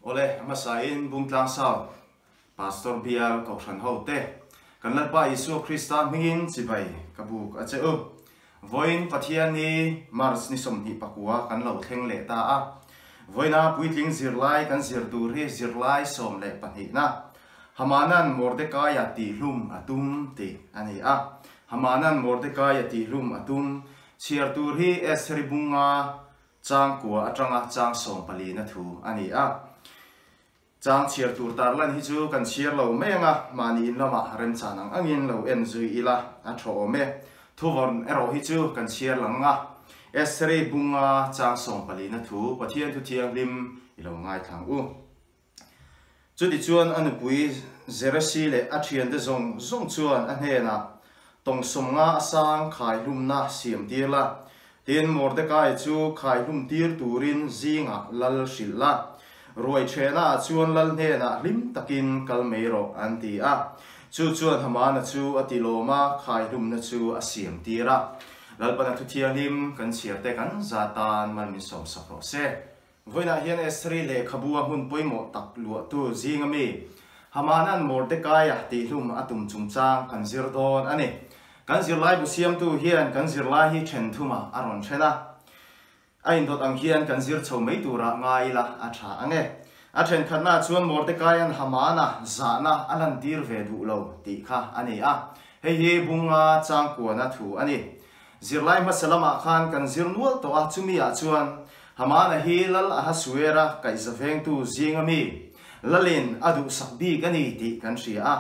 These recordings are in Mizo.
Awle, a hmasain Bungtlang South Pastor Bial Kohhran ho te, kan Lalpa Isua Krista hmingin chibai ka buk a che u. Vawiin Pathian ni March ni 29 kan lo thleng leh ta a. Vawiina puitling zirlai kan zir tur hi zirlai 12 na Hamanan Mordekaia tihhlum a tum tih a ni a. Hamanan Mordekaia tihhlum a tum chhiar tur hi Estheri bunga chang kua atanga chang 14 na thu a ni a. Chang chhiar tur tarlan hi chu kan chhiar lo mai anga, mahni in lamah remchan ang angin lo en zui ila a tha awm e. Thuvawn erawh hi chu kan chhiar lang anga, Estheri bunga chang 14 na thu Pathian thu thianghlim i lo ngaithlang u. Chutichuan a nupui Zeresi leh a thiante zawng zawng chuan a hnenah, Tawng 50 a sang khaihlumna siam tir la, tin Mordekai chu khaihlum tir turin zingah lal hrilh la, ruai thehnaah chuan lal hnenah hlim takin kal mai rawh, an ti a. Chu chuan Hamana chu a ti lawm a, khaihlumna chu a siam tir a. Lalpana thu thianghlim kan chhiar te kan za tan mal min sawmsak rawh se. Vawiinah hian Estheri lehkhabu a hmun pawimawh tak luahtu zinga mi Hamanan Mordekaia tihhlum a tum chungchang kan zir dawn a ni. Kan zirlaibu siamtu hian kan zirlai hi then thumah a rawn then a. A indawt ang hian kan zir chho mai turah ngai ila a tha ang e. A thenkhatnaah chuan Mordekaia'n Hamana zahna a lantir ve duh lo tih kha a ni a. Hei hi bunga changkuana thu a ni. Zirlai hmasa lamah khan kan zir nual tawh a, chumi ah chuan Hamana hi Lal Ahasuera kaihza vengtu zinga mi, Lalin a duhsak bik a ni tih kan hria a.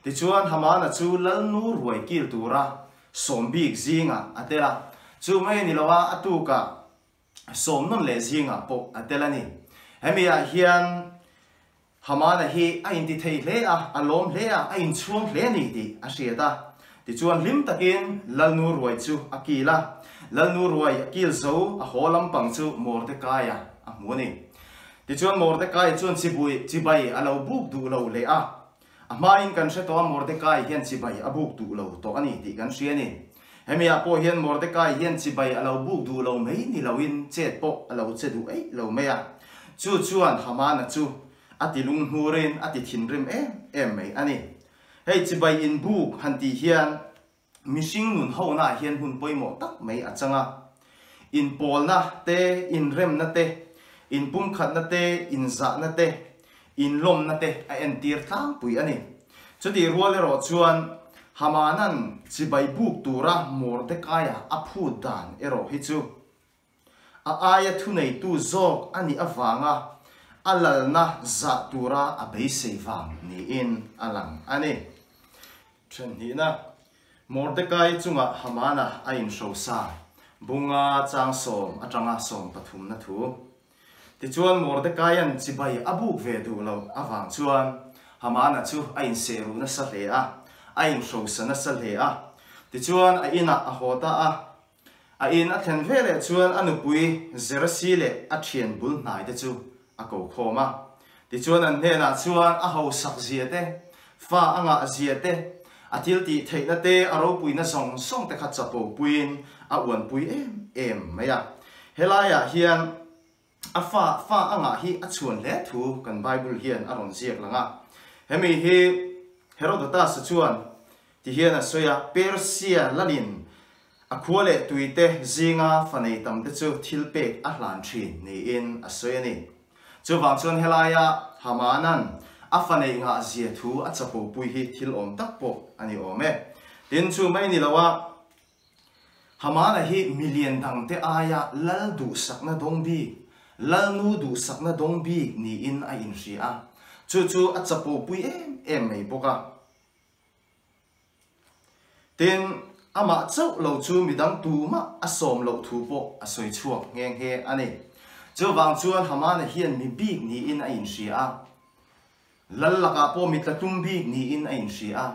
Tichuan Hamana chu Lal nu ruai kil tura sawm bik zingah a tel a, chu mai a ni lo a, a tukah sawm nawn leh zingah pawh a tel a ni. Hemi ah hian Hamana hi a inti thei hle a, a lawm hle a, a inchhuang hle a ni tih a hriat a. Tichuan hlim takin Lalnu ruai chu a kil a, Lalnu ruai a kil zo a haw lampang chu Mordekaia a hmu a ni. Tichuan Mordekaia chuan chibui, chibai a lo buk duh lo leh a. A hmain kan hre tawh a, Mordekai hian chibai a buk duh lo tawh a ni tih kan hria a ni. Hemi ah pawh hian Mordekai hian chibai a lo buk duh lo mai ni loin chet pawh a lo che duh eih lo mai a. Chu chuan Hamana chu a ti lunghnurin a ti thinrim em em mai a ni. Hei chibai inbuk han tih hian mihring nun honaah hian hun pawimawh tak mai a chang a. Inpawlna te, inremna te, inpumkhatna te, inzahna te, inlawmna te a entir tlangpui a ni. Chutih rual erawh chuan Hamanan chibai buk tura Mordekaia a phut dan erawh hi chu a aia thuneitu zawk a nih avanga a lalna zah tura a beisei vang niin a lang a ni. Thenhnihna, Mordekai chungah Hamana a inhrosa bunga chang 10 atanga 13 na thu. Tichuan Mordekaia'n chibai a buk ve duh loh avang chuan Hamana chu a inseh ruh nasa hle a, a inhrosa nasa hle a. Tichuan a inah a haw ta a. A in a thlen veleh chuan a nupui Zerasi leh a thian bul hnai te chu a ko khawm a. Tichuan an hnenah chuan a hausak zia te, fa a ngah zia te, a thil tih theihna te, a ropuina zawng zawng te kha chapo puiin a uanpui em em mai a. Helaiah hian a fa fa a ngah hi a chhuan hle thu kan Bible hian a rawn ziak lang a. Hemi hi Herodotus-a chuan ti hian a sawi a, Persia lalin a khua leh tuite zinga fa nei tam te chu thil pek a hlan thin niin a sawi a ni. Chuvang chuan helaia Hamanan a fa neih ngah zia thu a chapopui hi thil awm tak pawh a ni awm e. Tin, chu mai ni lo a, Hamana hi milian dangte aia lal duhsakna dawng bik, lalnu duhsakna dawng bik niin a inhria a, chu chu a chapopui em em mai bawk a. Tin, amah chauh lo chu midang tumah a sawm loh thu pawh a sawi chhuak nghe nghe a ni. Chuvang chuan Hamana hian mi bik niin a inhria a, lal lakah pawh mi tlatlum bik niin a inhria a.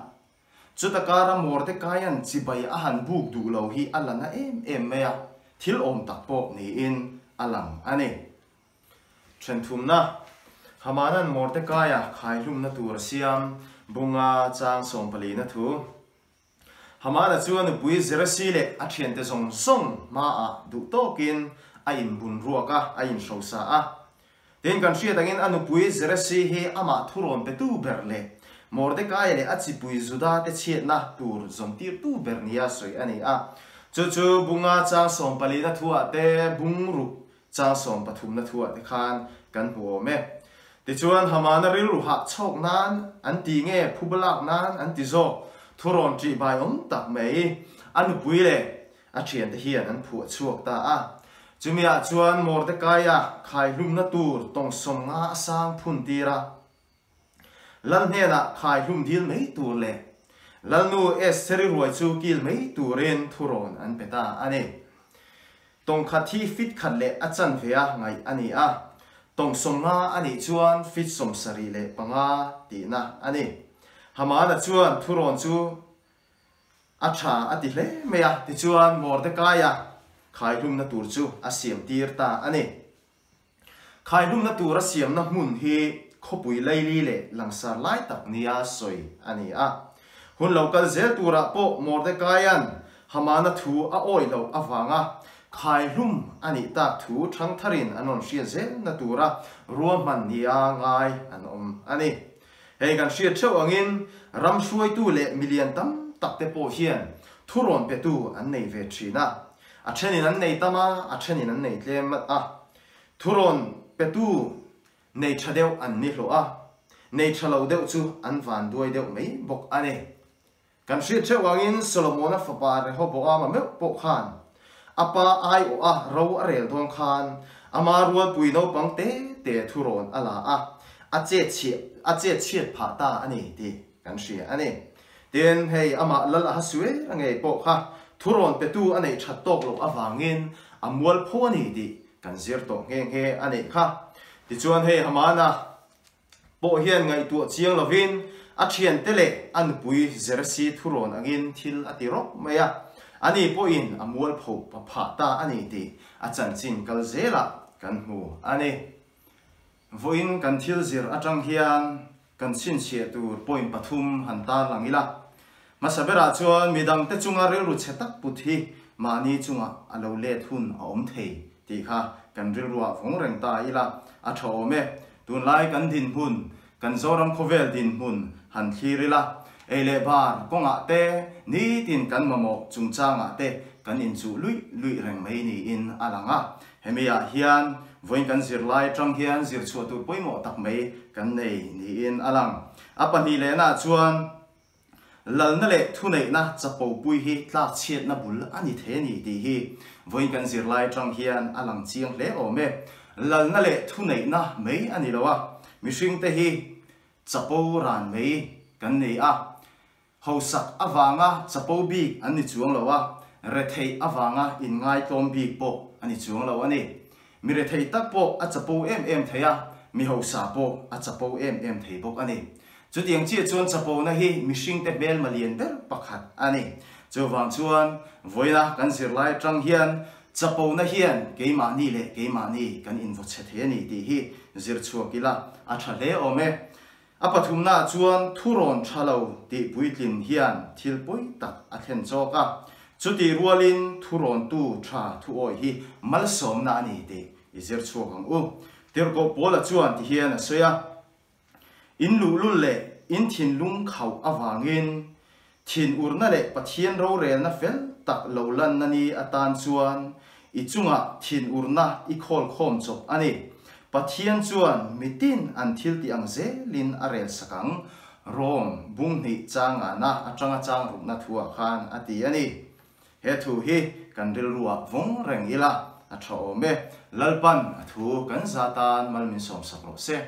Chuta kara Mordekaia'n chibai a han buk duh lo hi a la na em em mai a, thil awm tak pawh niin a lang a ni. Thenthumna, Hamanan Mordekaia khaihlumna tur a siam, bunga chang 14 na thu. Hamana chu a nupui Zeresi leh a thiante zawng zawng hmaah duh tawkin a inbun ruak a, a inhrosa a. Tin, kan hriat angin a nupui Zeresi hi amah thurawn petu ber leh Mordekaia leh a chipui Juda te chhiatna tur zawmtirtu ber nia sawi a ni a. Chu chu bunga chang sawmpalina thuah te, bungruk chang sawmpathumna thuah te khan kan hmu awm e. Tichuan, Hamana rilru hah chhawk nan an ti nge phuba lak nan an ti zawk thurawn ṭih bai awm tak mai a nupui leh a ṭhiante hian an phuah chhuak ta a. Chumiah chuan Mordekaia khaihlumna tur tawng 50 a sang phun tir a. Lal hnenah khaihlum dil mai tur leh Lalnu Estheri ruai chu kil mai turin thurawn an pe ta a ni. Tawng khat hi fit khat leh a chanve a ngaih a ni a, tawng 50 a nih chuan fit 75 tihna a ni. Hamana chuan thurawn chu a tha a ti hle mai a, tichuan Mordekaia khaihlumna tur chu a siam tir ta a ni. Khaihlumna tur a siamna hmun hi khawpui laili leh langsar lai tak nia sawi a ni a. Hun lo kal zel turah pawh Mordekaia'n Hamana thu a awih loh avanga khaihlum a nih tak thu ṭhangtharin an rawn hriat zelna tura ruahman nia ngai an awm a ni. Hei kan hriat theuh angin ram hruaitu leh milian tam takte pawh hian thurawn petu an nei ve ṭhin a. A thenin an nei tam a, a thenin an nei tlem a. Thurawn petu nei tha deuh an ni hlawh a, nei tha lo deuh chu an van duai deuh mai bawk a ni. Kan hriat theuh angin Solomona fapa Rehoboama meuh pawh khan a pa aiawh a ro a rel dawn khan ama rualpui naupang te te thurawn a la a, a chet chhiah a chet chhiat phah ta a ni tih kan hria a ni. Tin, hei amah Lal Ahasuera ngei pawh kha thurawn petu a neih that tawk loh avangin a mualpho a ni tih kan zir tawh nghe nghe a neih kha. Tichuan hei Hamana pawh hian ngaihtuah chiang lovin a thiante leh a nupui Zeresi thurawn angin thil a ti rawk mai a, ani pawhin a mualpho phah ta a ni tih a chanchin kal zelah kan hmu a ni. Vawiin kan thil zir atang hian kan chhinchhiah tur point pathum han tarlang ila. Hmasa berah chuan midangte chunga rilru chhe tak put hi mahni chungah a lo let hun a awm thei tih kha kan rilruah vawng reng ta ila a tha awm e. Tunlai kan dinhmun, kan Zoram khawvel dinhmun han thlir ila, ei leh bar kawngah te, nitin kan mamawh chungchangah te kan inchuh luih luih reng mai niin a lang a. Hemi ah hian vawiin kan zirlai atang hian zir chhuah tur pawimawh tak mai kan nei niin a lang. A pahnih lehna ah chuan lalna leh thuneihna chapo pui hi tlak chhiatna bul a ni thei a ni tih hi vawiin kan zirlai atang hian a lang chiang hle awm e. Lalna leh thuneihna mai a ni lo a, mihringte hi chapo ran mai kan nei a. Hausak avanga chapo bik an ni chuang lo a, retheih avanga inngaitlawm bik pawh a ni chuang lo a ni. Mi rethei tak pawh a chapo em em thei a, mi hausa pawh a chapo em em thei bawk a ni. Chutiang chiah chuan chapona hi mihringte hmelma lian ber pakhat a ni. Chuvang chuan vawiina kan zirlai atang hian chapona hian keimahni leh keimahni kan invawchhe thei a ni tih hi zir chhuak ila a tha hle awm e. A pathumnaah chuan thurawn tha lo tih puitlin hian thil pawi tak a thlen chawk a, chutih rualin thurawntu tha thuawi hi malsawmna a ni tih i zir chhuak ang u. Tirhkoh Paula chuan ti hian a sawi a, In luhlul leh in thinlung khauh avangin Thinurna leh Pathian rorelna fel tak lo lanna ni atan chuan i chungah thinurna i khawlkhawm chawp a ni. Pathian chuan mitin an thil tih ang zelin a rel sak ang, Rom bung hnih changana atanga chang rukna thuah khan a ti a ni. He thu hi kan rilruah vawng reng ila a tha awm e. Lalpan a thu kan za tan mal min sawmsak rawh se.